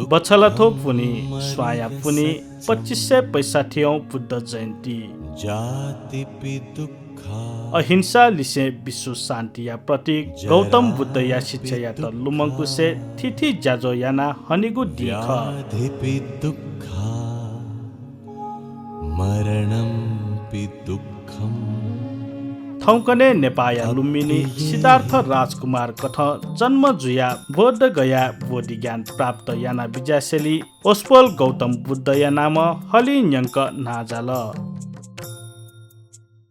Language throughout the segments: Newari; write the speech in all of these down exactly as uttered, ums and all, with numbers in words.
बछलाथ्व पुन्हि, स्वांया पुन्हि, पच्चिस सय पैंसठ्ठीयौं बुद्ध जयन्ती। अहिंसा लिसें विश्व शान्तिया प्रतीक गौतम बुद्धया शिक्षायात लुमंकुसे थीथी ज्याझ्वः यानाः हनेगु दिं खः। थौंकन्हय् नेपाःया लुम्बिनी सिद्धार्थ राजकुमार कथं जन्म जुयाः बोधगयाय् बोधिज्ञान प्राप्त याना बिज्यासेंलि ओस्पोल गौतम बुद्धया नामं हलिं न्यंक न्हां जाल।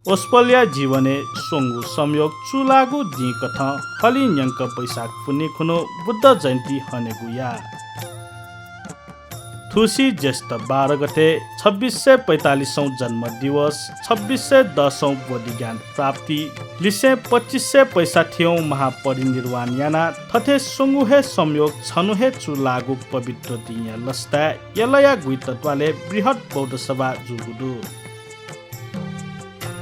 ओस्पोलया जीवनय् स्वंगू संयोग चूलाःगु दिं कथं हलिं न्यंक बैशाख पुन्हि खुन्हु बुद्ध जयन्ती हनेगु याः। थुसी ज्येष्ठ बाह्र गते छब्बिस सय पैंतालिसौं जन्म दिवस, छब्बिस सय दसौं बोधिज्ञान प्राप्ति, लिसें पच्चिस सय पैंसठ्ठीयौं महापरिनिर्वाण यानाः थथे स्वंगू हे संयोग छन्हु हे चूलाःगु पवित्र दिंया लसताय् यलया गुइत त्वालय् बृहत् बौद्ध सभा जूगु दु।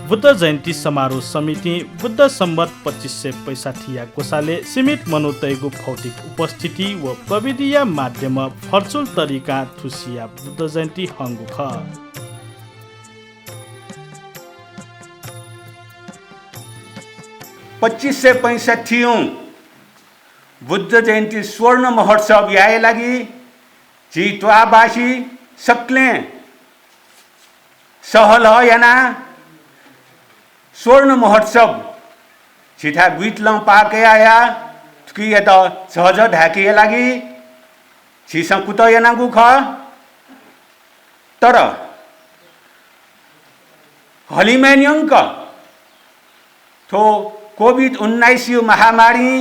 बुद्ध जयन्ती समारोह समितिं बुद्ध सम्बत पच्चिस सय पैंसठ्ठीया ग्वसालय् सीमित मनूतय्गु भौतिक उपस्थिति व प्रविधिया माध्यमं virtual तरिकां थुसिया बुद्ध जयन्ती हंगु खः। पच्चिस सय पैंसठ्ठीयौं बुद्ध जयन्ती स्वर्ण महोत्सव याये लागि झी त्वाःबासी सकलें सहलह यानाः स्वर्ण महोत्सव झीथाय् गुइत लं पाः कयाः थुकियात झःझः धाय्केया लागि झीसं कुतः यानागु खः। तर हलिमय् न्यंक थ्व कोभिड उन्नाइसया महामारीं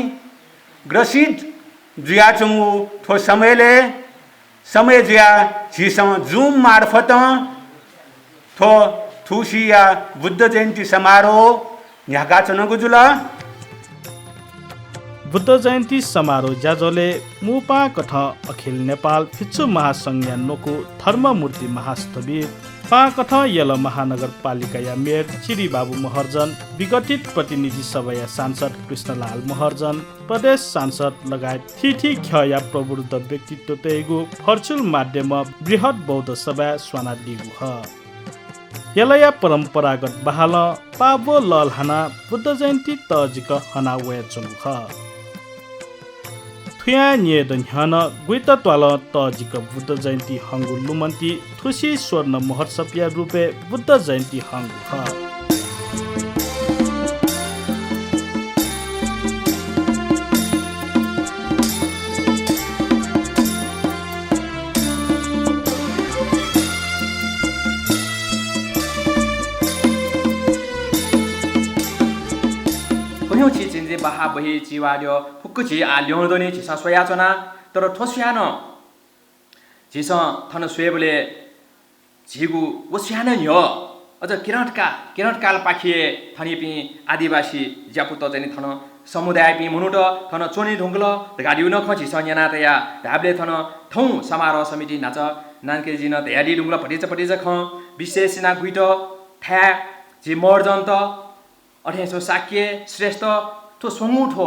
ग्रसित जुयाच्वंगु थ्व समयलय् समय जुयाः झीसं Zoom मार्फतं थ्व थुसिया बुद्ध जयन्ती समारोह न्ह्याकाच्वनागु जुल। बुद्ध जयन्ती समारोह ज्याझ्वलय् मू पाहां कथं अखिल नेपाल भिक्षु महासंघया न्वकू धर्ममूर्ति महास्थविर, पाहां कथं यल महानगरपालिकाया मेयर चिरिबाबु महर्जन, विघटित प्रतिनिधि सभाया सांसद कृष्णलाल महर्जन, प्रदेश सांसद लगायत थीथी ख्यःया प्रबुद्ध व्यक्तित्वतय्गु virtual माध्यमं बृहत् बौद्ध सभाय् स्वानादीगु खः। यलया परम्परागत बहालं पाब्व लःल्हानाः बुद्ध जयन्ती तःजिक हना वयाच्वंगु खः। थुयां न्यय्दँ न्ह्यःनं गुइत त्वालं तःजिक बुद्ध जयन्ती हंगु लुमन्ति थुसी स्वर्ण महोत्सवया रूपय् बुद्ध जयन्ती हंगु खः। थ्व न्ह्यः छि झिंझिं बहाः बही चिवाद्यः फुक्क झी आः ल्यं दनि, झीसं स्वयाच्वना। तर थ्व स्वयां नं झीसं थन स्वयेबलय् झीगु व स्वयां नं न्ह्यः अझ किराँतकाल, किराँतकालपाखे हे थनिपिं आदिवासी ज्यापुत चाहिँ नि थन समुदायपिं मनूत थन च्वने धुंकल धकाः दिउ नं खँ झीसं न्यना तया। धायेबलय् थन थौं समारोह समिति न्हाचः नानकेजीं नं धयादी धुंकल भतिचा भतिचा खँ। विशेष यानाः गुइत थाय् झी महर्जनत, अथें स्वंगू शाक्य, श्रेष्ठ, थ्व स्वंगू थ्व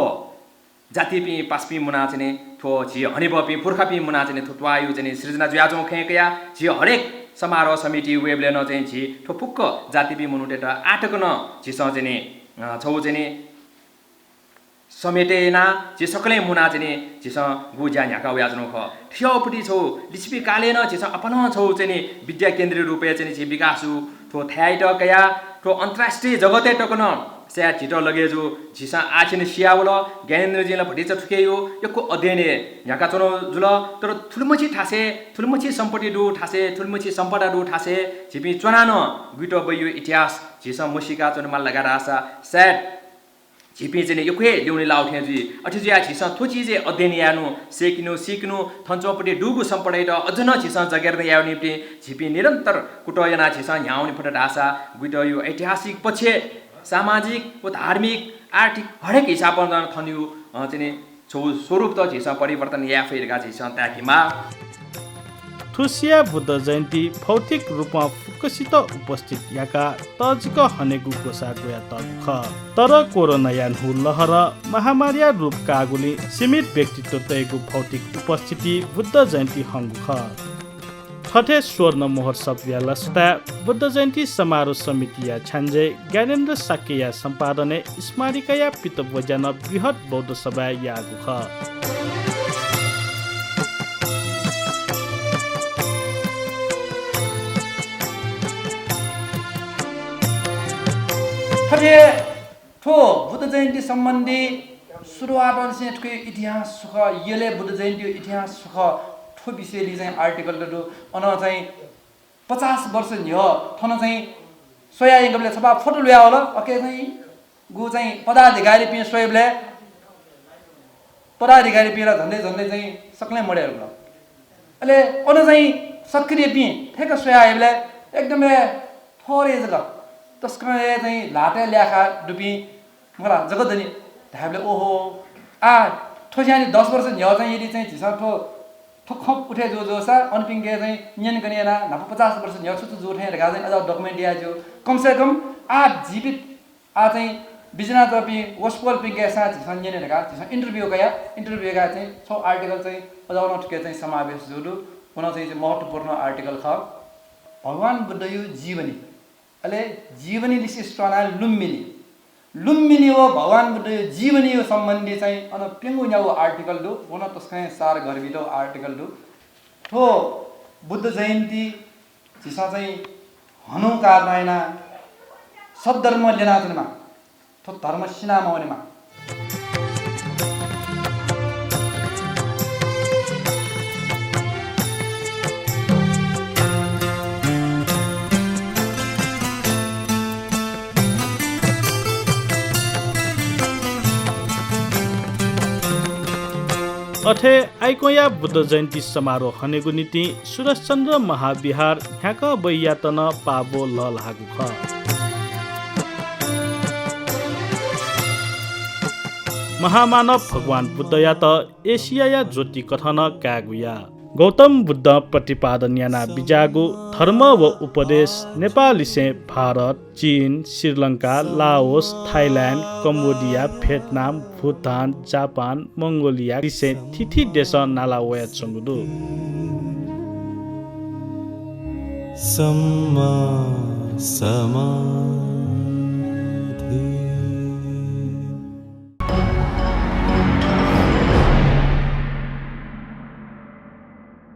जातिपिं पासापिं मुनाः चाहिँ नि थ्व झी हनेबहःपिं पुर्खापिं मुनाः चाहिँ नि थ्व त्वाःया चाहिँ नि सृजना जुयाच्वंगु खँय् कयाः झी हरेक समारोह समिति वयेबलय् नं चाहिँ झी थ्व फुक्क जातिपिं मनूतय्त आःतक नं झीसं चाहिँ नि, अ, छगू चाहिँ नि समेटे यानाः झी सकलें मुनाः चाहिँ नि झीसं गु ज्या न्ह्याका वयाच्वनागु खः। थ्यःपति छगू लिच्छवि कालय् नं झीसं आपालं छगू चाहिँ नि विद्या केन्द्रया रूपय् चाहिँ नि झी विकास जू। थ्व थाय्‌यात कयाः थ्व अन्तर्राष्ट्रिय जगतय् तक नं सायद झीत लगे जू। झीसं आः चाहिँ नि सियावल, ज्ञानेन्द्रजीं ला भतिचा थुकिया यक्व अध्ययन हे न्ह्याकाच्वनागु जुल। तर थुलिमछि थासय्, थुलिमछि सम्पत्ति दु थासय्, थुलिमछि सम्पदा दु थासय् झीपिं च्वनाः नं गुइत बहिया इतिहास झीसं मसीका च्वनेमाल धकाः धाःसा सायद झीपिं चाहिँ नि यक्व हे ल्यूने लाःगु थें जुइ। अथे जुयाः झीसं थ्व चिजय् अध्ययन यायेनु, सय्‌केनु, सीकेनु, थन च्वंपति दुगु सम्पदायात अझ नं झीसं जगेर्ना यायेगु निंतिं झीपिं निरन्तर कुतः यानाः झीसं न्ह्यावने फत धाःसा गुइतया ऐतिहासिक पक्ष, सामाजिक व धार्मिक, आर्थिक हरेक हिसाबं नं थनया, अ, चाहिँ नि छगू स्वरूपत झीसं परिवर्तन याये फइ धकाः झीसं ताय्‌केमाः। थुसिया बुद्ध जयन्ती भौतिक रूपं फुक्क सित उपस्थित याकाः तःजिक हनेगु ग्वसाः ग्वयातःगु खः। तर कोरोनाया न्हू लहरं महामारीया रूप काःगुलिं सीमित व्यक्तित्वतय्गु भौतिक उपस्थिति बुद्ध जयन्ती हंगु खः। थथे स्वर्ण महोत्सवया लसताय् बुद्ध जयन्ती समारोह समितिया छ्याञ्जे ज्ञानेन्द्र शाक्यया सम्पादनय् स्मारिकाया पितब्वज्या नं बृहत् बौद्ध सभाय् याःगु खः। थथे थ्व बुद्ध जयन्ती सम्बन्धी सुरुवातंनिसें थुकिया इतिहास छु खः, यलय् बुद्ध जयन्तीया इतिहास छु खः, थ्व विषयलय् चाहिँ article दु। अन चाहिँ पचास वर्ष न्ह्यः थन चाहिँ स्वयाः यंकबलय् छपा photo ल्हुयावल। अके चाहिँ गु चाहिँ पदाधिकारीपिं स्वयेबलय् पदाधिकारीपिं ला झन्डै झन्डै चाहिँ सकलें मदय्‌धुंकल। अले अन चाहिँ सक्रियपिं थेक स्वयाः हयेबलय् एकदम हे थोरै जक तसकं हे चाहिँ ल्हातय् ल्याखा दुपिं मला जक दनि धायेबलय् ओहो, आ, थ्व ज्यानि दस वर्ष न्ह्यः चाहिँ यदि चाहिँ झीसं थ्व, थ्व खँ उठे जू जूसा अनपिंके चाहिँ न्यनेकने यानाः न्हापा पचास वर्ष न्ह्यः छु छु जू थें धकाः चाहिँ अझ document याये ज्यू। कम से कम आ जीवित आ चाहिँ बिज्यानातःपिं वसपोलपिंके सां झीसं न्यने धकाः झीसं interview कया। Interview कया चाहिँ छगू article चाहिँ अझ नं थुके चाहिँ समावेश जू दु। व नं चाहिँ महत्त्वपूर्ण article खः। भगवान बुद्धया जीवनी, अले जीवनीलिसे स्वानाः लुम्बिनी। लुम्बिनी व भगवान बुद्धया जीवनीया सम्बन्धी चाहिँ अन प्यंगू न्यागू article दु। व नं तसकं सारगर्भित article दु। थ्व बुद्ध जयन्ती झीसं चाहिँ हनेगु कारणं यानाः सद्धर्म ल्यनाच्वनेमा, थ्व धर्म सिनामवनेमा। अथे आइकोंया बुद्ध जयन्ती समारोह हनेगु निंतिं सुरश्चन्द्र महाविहार न्ह्याकः बहियात नं पाः ब्वः लःल्हाःगु खः। महामानव भगवान बुद्धयात एसियाया ज्योति कथं नं कायेगु याः। गौतम बुद्धं प्रतिपादन याना बिज्याःगु धर्म व उपदेश नेपाललिसें Bharat, China, Sri Lanka, Laos, Thailand, Cambodia, Vietnam, Bhutan, Japan, मंगोलियालिसें थीथी देशं नाला वयाच्वंगु दु। सम्मा समा